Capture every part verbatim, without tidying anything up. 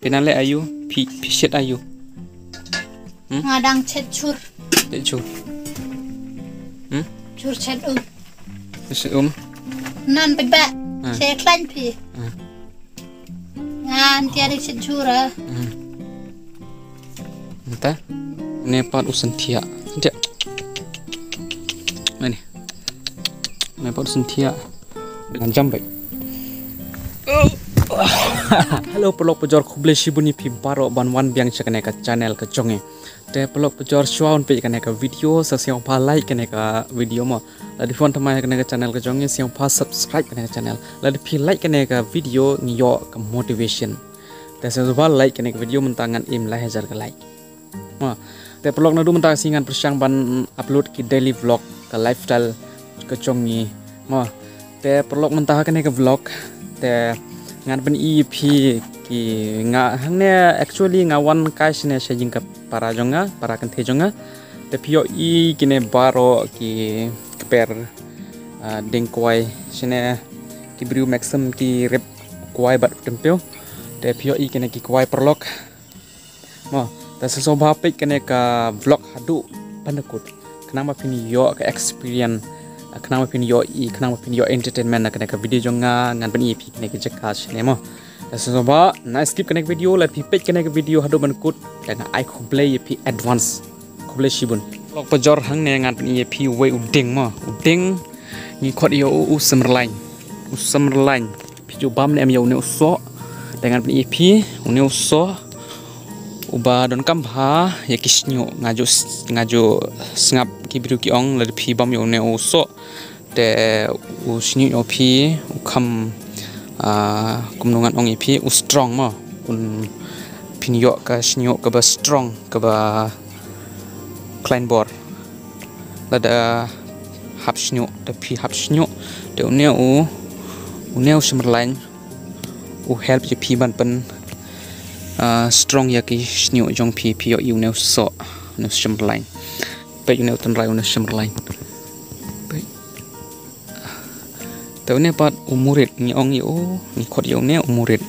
Pynale ayu, phi, phi shet ayu. Hmm? Nga dang chet chur. Chet chur. Hmm? Chur chet um. Chet um. Nan phi ba. Ah. Chet klan phi. Ah. Ngan tiar chet chur ah. Hmm. Nta. Ne pat u Synthia. Synthia. Ani. Ne pat u Synthia. Ngan jam bai. Hello, paralok pajor, khublei shibun ïa phi baroh ban wan biang sha kane ka channel ka jong ngi. Te paralok pajor, shuwa ban peit kane ka video, sa sngewbha like kane ka video mo. Lada phi wan thymmai kane ka channel ka jong ngi, sngewbha subscribe kane ka channel. Lada phi like kane ka video, ngi ïoh ka motivation. Te sngewbha like kane ka video mynta ngan im lai hajar ka like. Mo. Te paralok, naduh mynta ka sngi ngan pyrshang ban upload ki daily vlog ka lifestyle ka jong ngi. Mo. Te paralok, mynta ha kane ka vlog te ngan pyni ïa phi ki, nga hangne, actually nga wan kai shane sha ïing ka para jong nga, para kynthei jong nga. Te phi ïohi kine baroh ki kper, ah, dieng kwai shane, ki briew maximum ki rep kwai bad u tympiew. Te phi ïohi kine ki kwai paralok. Mo, te sngewbha peit kane ka vlog haduh ban da kut. Khnang ba phin ïoh ka experience, khnang ba phin ïohi, khnang ba phin ïoh entertainment na kane ka video jong nga, ngan pyni ïa phi kane ka jaka shane mo. Te sngewbha, na skip kane ka video, lada phi peit kane ka video haduh ban da kut, te nga ai khublei ïa phi advance. Khublei shibun. Paralok pajor, hangne ngan pyni ïa phi uwei u dieng mo. U dieng ngi khot ïa u u Summerline. U Summerline. Phi ju bam ne em ïa une u soh. Te ngan pyni ïa phi une u soh uba donkam bha ïa ki shñiuh. Nga ju s-, nga ju sngap ki briew ki ong lada phi bam ïa une u soh te u shñiuh ïa phi u kham, ah, kumno ngan ong ïa phi, u strong mo. Un phin ïoh ka shñiuh kaba strong, kaba khlaiñ bor. Lada hap shñiuh, te phi hap shñiuh, te une u, une u Summerline u help ïa phi ban pyn, ah, strong ïa ki shñiuh jong phi, phi ïohi une u soh, une u Summerline. Peit une u tynrai une u Summerline. Peit. Te une pat u murit, ngi ong ïa u, ngi khot ïa une u murit.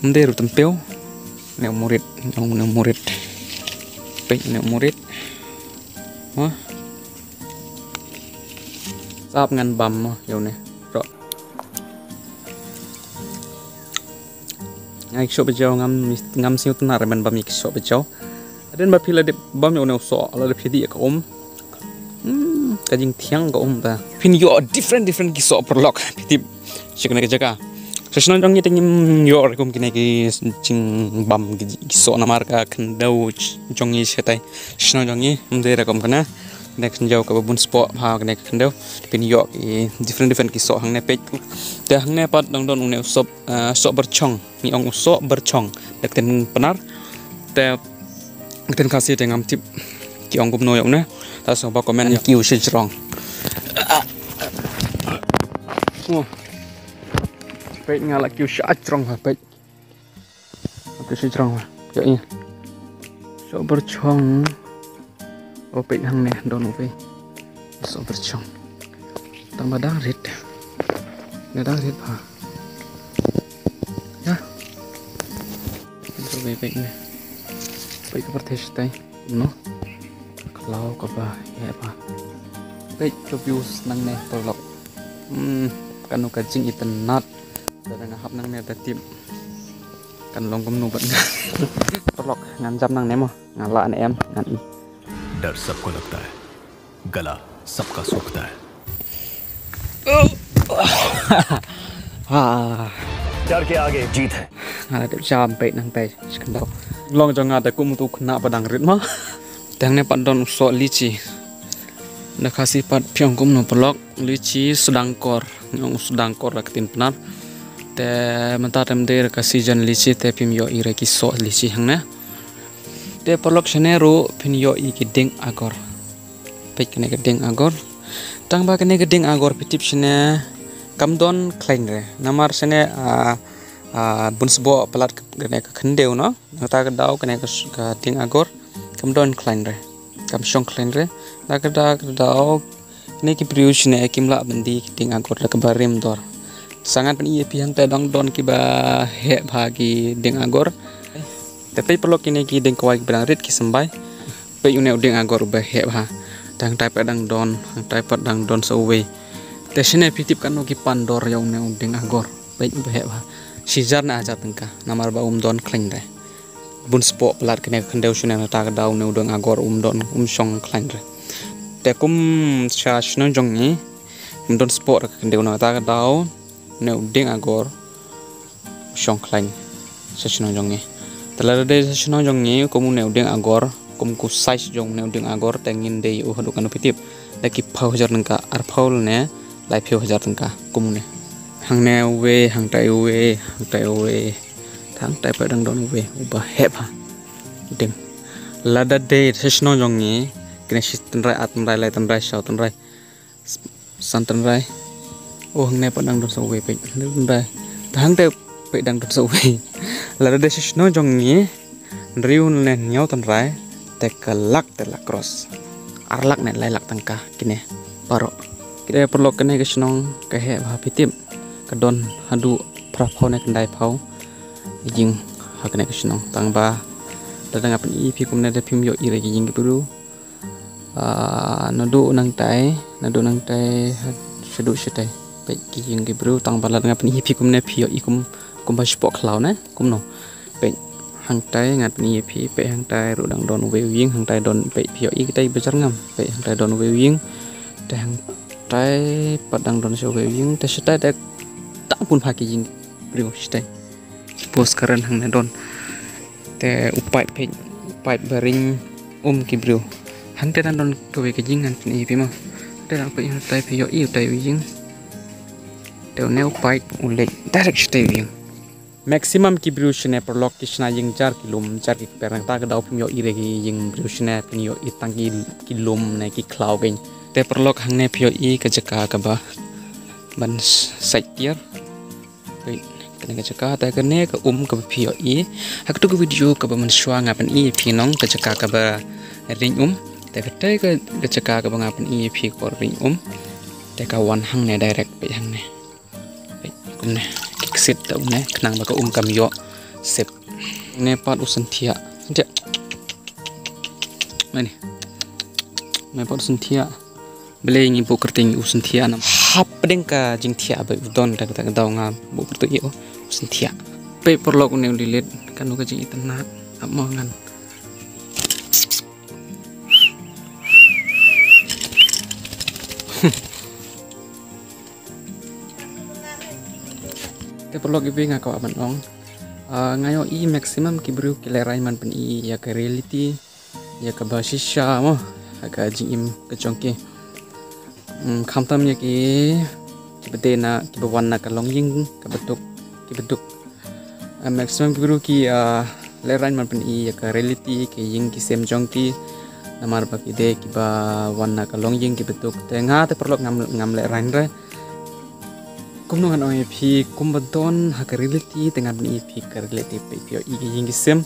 Ym dei ruh tympiew. Une u murit, ngi ong une u murit. Peit une u murit. Mo. Sap ngan bam mo ïa une. Roh. Nga ïa ki soh ba jaw ngam, ngam sngewtynnat re ban bam ïa ki soh ba jaw. Hadien ba phi la dep bam ïa une u soh, la dep phi dih ïa ka um. Hmm, ka jingthiang ka um ta. Phin ïoh different different ki soh paralok. Phi tip sha kane ka jaka. Sha shnong jong ngi te ngim ïoh re kum kine ki jingbam ki, ki soh namar ka khyndew jong ngi shatai. Sha shnong jong ngi ym dei re kum kane. Kane ka khyndew kaba bun spah bha kane ka khyndew. Phin ïoh ki different different ki soh hangne peit. Te hangne pat dang don une u soh, ah, soh byrchong. Ngi ong u soh byrchong da ka ktien Pnar. Te ka ktien Khasi te ngam tip ki ong kumno ïa une. Ta sngewbha comment ïa ki u shajrong. Oh. Peit nga la ki u shajrong ha peit. Ki u shajrong ha. Ïa ïa. Soh byrchong. Oh, peit hangne don uwei. Soh byrchong. Tang ba dang rit. Nga dang rit ha. Ya. Soh uwei peit ne. Peit ka pyrthei shatai. No. Khlaw kaba ïa ba. Peit ka views nangne paralok. Hmm, kano ka jingitynnat. Lada nga hap nangne da tip kan long kumno bad nga. Paralok, ngan jam nangne mo. Nga lah ne em, ngan i. डर सबको लगता है, गला सबका सूखता है। Ah. डर के आगे जीत है। Nga la dep jam peit nangtai sha khyndew. Long jong nga da kum utu u khynnah ba dang rit mo. Te hangne pat don u soh lychee. Da Khasi pat phi ong kumno paralok, lychee sdangkor. Ngi ong sdangkor da ka ktien Pnar. Te mynta te ym dei re ka season lychee te phim ïohi re ki soh lychee hangne. Te paralok shane ruh phin ïohi ki dieng agor. Peit kane ka dieng agor. Tang ba kane ka dieng agor phi tip shane kam don khlaiñ re. Namar shane, ah, ah, bun sboh palat kane ka khyndew no. Nangta ka daw kane ka s-, ka dieng agor kam don khlaiñ re. Kam shong khlaiñ re. Nangta ka daw, ka daw kine ki briew shane kim lah ban die ki dieng agor da kaba rim dor. Sa ngan pyni ïa phi hangtai dang don kiba heh bha ki dieng agor. Te peit paralok kine ki dieng kwai kiba dang rit ki symbai. Peit une u dieng agor uba heh bha. Te hangtai pat dang don, hangtai pat dang don sa uwei. Te shane phi tip katno ki pan dor ïa une u dieng agor. Peit uba heh bha. Shi hajar ne ar hajar tyngka. Namar ba um don khlaiñ re. Bun spah palat kane ka khyndew shane na kata ka daw une u dieng agor um don um shong khlaiñ re. Te kum sha shnong jong ngi. Um don spah re ka khyndew na kata ka daw une u dieng agor. Shong khlaiñ sha shnong jong ngi. Te lada dei sha shnong jong ngi kum une u dieng agor, kum ku size jong une u dieng agor te ngin dei u haduh katno phi tip. Da ki phew hajar tyngka, arphew lane laiphew hajar tyngka kum une. Hangne uwei, hangtai uwei, hangtai uwei. Hangtai pat dang don uwei uba heh bha. Dieng. Lada dei sha shnong jong ngi kine shi tynrai, ar tynrai, lai tynrai, saw tynrai. San tynrai. Oh, hangne pat dang don sa uwei peit. Hangne tynrai. Te hangtai peit dang don sa uwei. Lada dei sha shnong jong ngi hynriew ne hynñiew tynrai te ka lak te la cross. Ar lak ne lai lak tyngka kine baroh. Te paralok kane ka shnong ka heh bha phi tip. Ka don haduh phra phew ne khyndai phew ïing ha kane ka shnong. Tang ba lada nga pyni ïa phi kumne te phim ïohi re ki ïing ki briew. Ah, naduh nangtai, naduh nangtai, ha, shaduh shatai. Peit ki ïing ki briew, tang ba lada nga pyni ïa phi kumne phi ïohi kum, kumba shapoh khlaw ne, kumno. Peit hangtai nga pyni ïa phi, peit hangtai ruh dang don uwei u ïing, hangtai don, peit phi ïohi kitai ba jar ngam. Peit hangtai don uwei u ïing. Te hangtai pat dang don sa uwei u ïing, te shatai te ta bun bha ki ïing ki briew shatai. Bos karen hangne don. Te u paip peit, u paip ba ring um ki briew. Hangte dang don kawei ka ïing ngan pyni ïa phi mo. Te dang peit hangtai phi ïohi utai u ïing. Te une u paip u leit direct shatai u ïing. Maximum ki briew shane paralok ki shna ïing jar ki lum, jar ki kper, nangta ka daw phim ïohi re ki ïing briew shane, phin ïohi tang ki, ki lum ne ki khlaw kein. Te paralok hangne phi ïohi ka jaka kaba ban sait tiar. Peit, kane ka jaka, te kane ka um kaba phi ïohi. Ha katu ka video kaba mynshuwa nga pyni ïa phi nong ka jaka kaba ring um. Te kata ka, ka jaka kaba nga pyni ïa phi ka ring um. Te ka wan hangne direct, peit hangne. Peit, kumne, ki ksit da une, khnang ba ka um kam ïoh sep. Ne pat u synthiah. Synthiah. Mane. Ne pat u synthiah. Balei ngi buh kyrteng u synthiah nam? Hapdeng ka jingthiah ba u don da kata ka daw nga buh kyrteng ïa u synthiah. Peit paralok une u lilit, kano ka jingitynnad, ap mo ngan. Te paralok iwei nga kwah ban ong. Ah, nga ïohi maximum ki briew ki lehraiñ ban pyni ïa ka reality. Ïa kaba shisha mo, ha ka jingim ka jong ki. Mm, khamtam ïa ki, kiba dei na, kiba wan na ka longïing, kaba duk, kiba duk. Ah, maximum ki briew ki, ah, lehraiñ ban pyni ïa ka reality, ki ïing ki sem jong ki. Namar ba ki dei kiba wan na ka longïing kiba duk. Te nga te paralok ngam, ngam lehraiñ re. Kumno ngan ong ïa phi, kumba don ha ka reality, te ngan pyni ïa phi ka reality, phi ïohi ki ïing ki sem.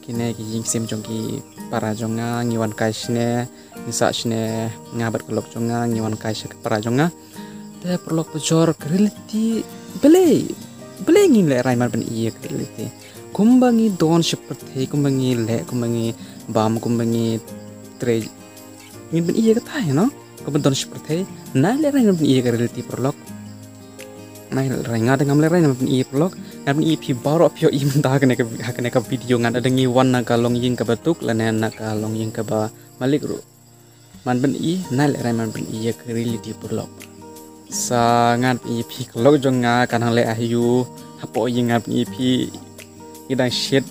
Kine ki ïing sem jong ki para jong nga, ngi wan kai shane, ngi sah shane, nga bad ka lok jong nga, ngi wan kai sha ka para jong nga. Te paralok bajor ka reality, balei, balei ngin lehraiñ ban pyni ïa ka reality. Kumba ngi don sha pyrthei, kumba ngi leh, kumba ngi bam, kumba ngi trei. Ngin pyni ïa kata, you know. Kumba don sha pyrthei, nai lehraiñ ban pyni ïa ka reality paralok. Nai lehraiñ, nga te ngam lehraiñ ban pyni ïa paralok. Ngan pyni ïa phi baroh phi ïohi mynta ha kane ka, ha kane ka video, nga te da ngi wan na ka longïing kaba duk lane na ka longïing kaba malik ruh. Man pyni, nai lehraiñ man pyni ïa ka reality paralok. Sa ngan pyni ïa phi ka lok jong nga ka nang leh aiu, hapoh ïing ngan pyni ïa phi i dang shet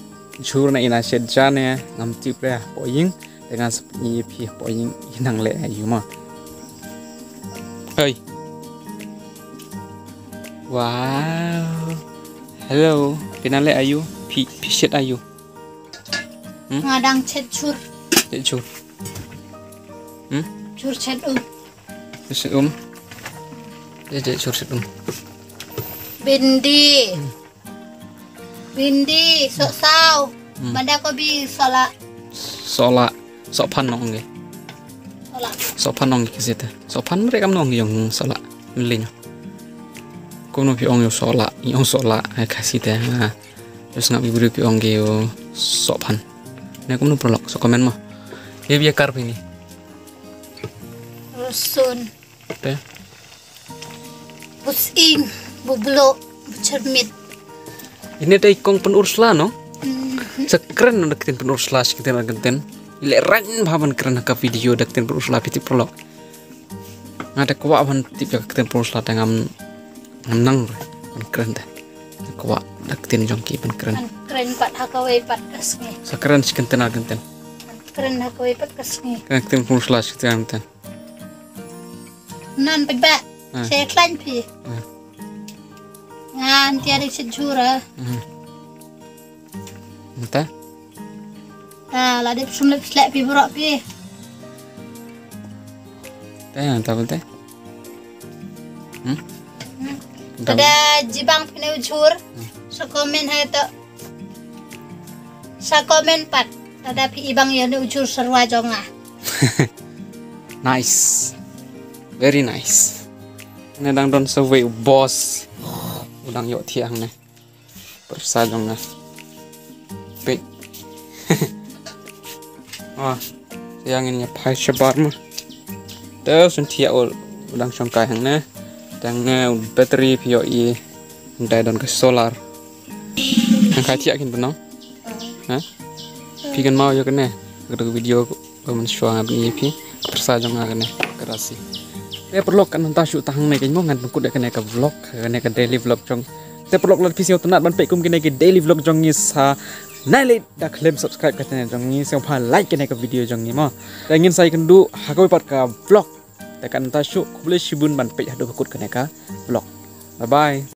jhur ne i dang shet ja ne, ngam tip re hapoh ïing. Te ngan sa pyni ïa phi hapoh ïing i nang leh aiu mo. Hei. Wow. Hello. Phi nang leh aiu? Phi, phi shet aiu? Hmm? Nga dang shet jhur. Shet jhur. Hmm? Jhur shet um. Shet um. Shet, shet jhur shet um. Bindi. Hmm. Bindi, sohsaw. Hmm. Banda kobi, sohlah. Sohlah. Sohphan nong ngi. Sohlah. Sohphan nong ngi kisita. Sohphan mereka nong ngi yang sohlah. Melinya. Kumno phi ong ïa u sohlah, ïa u sohlah, eh, Khasi te, ha. Ïa u sngap ïa u briew phi ong ki ïa u sohphan. Ne kumno paralok, sa comment mo. Ïa phi ïa kar phi ni. Rusun. Te. Busing, bublo, buchermit. Ine dei kong pynur sla no? Hmm. Sa kren no da ktien pynur sla, shi ktien ar ktien. Ile rang bha ban kren ha ka video da ktien pynur sla phi tip paralok. Nga da kwah ban tip ïa ka ktien pynur sla te ngam, ngam nang re ban kren te. Da kwah da ktien jong ki ban kren. Ban kren pat ha kawei pat ka sngi. Sa kren shi ktien ar ktien. Ban kren ha kawei pat ka sngi. Kren ktien pynur sla shi ktien ar ktien. Nan peit ba. Ah. Sa khlaiñ phi. Ah. Ngan tiar ïa shi jhur ah. Hmm. Nta? Ta la dep sum lep slek phi bro phi. Ta nta bente? Hmm? Hmm. Nta. Lada jibang phi ne u jhur. Hmm. Sa comment ha to. Sa comment pat. Lada phi ibang ïa ne u jhur syrwa jong nga. Nice. Very nice. Ne dang don sa wei u boss. U dang ïoh thiah hangne. Pyrsa jong nga. Peit. Ah, ïa ngin ïa phai shabar ma. Te u sngewthuh u dang shongkai hangne. Te hangne u battery phi ïohi. Dei don ka solar. Ngan kai thiah kin bynong. Ha? Phi kan mau ïa kane. Ka video. Ba mynshuwa nga pyni ïa phi pyrsa jong nga kane ka rasi. Te paralok, kan nangta shuh tang hangne kein mo ngan pynkut ïa kane ka vlog, kane ka daily vlog jong. Te paralok, lada phi sngewtynnat ban peit kum kine ki daily vlog jong ngi sa nai leit da khlem subscribe ka channel jong ngi, sngewbha like kane ka video jong ngi mo. Te ngin sa ïakynduh ha kawei pat ka vlog. Te kan nangta shuh, khublei shibun ban peit haduh ba kut kane ka vlog. Bye bye.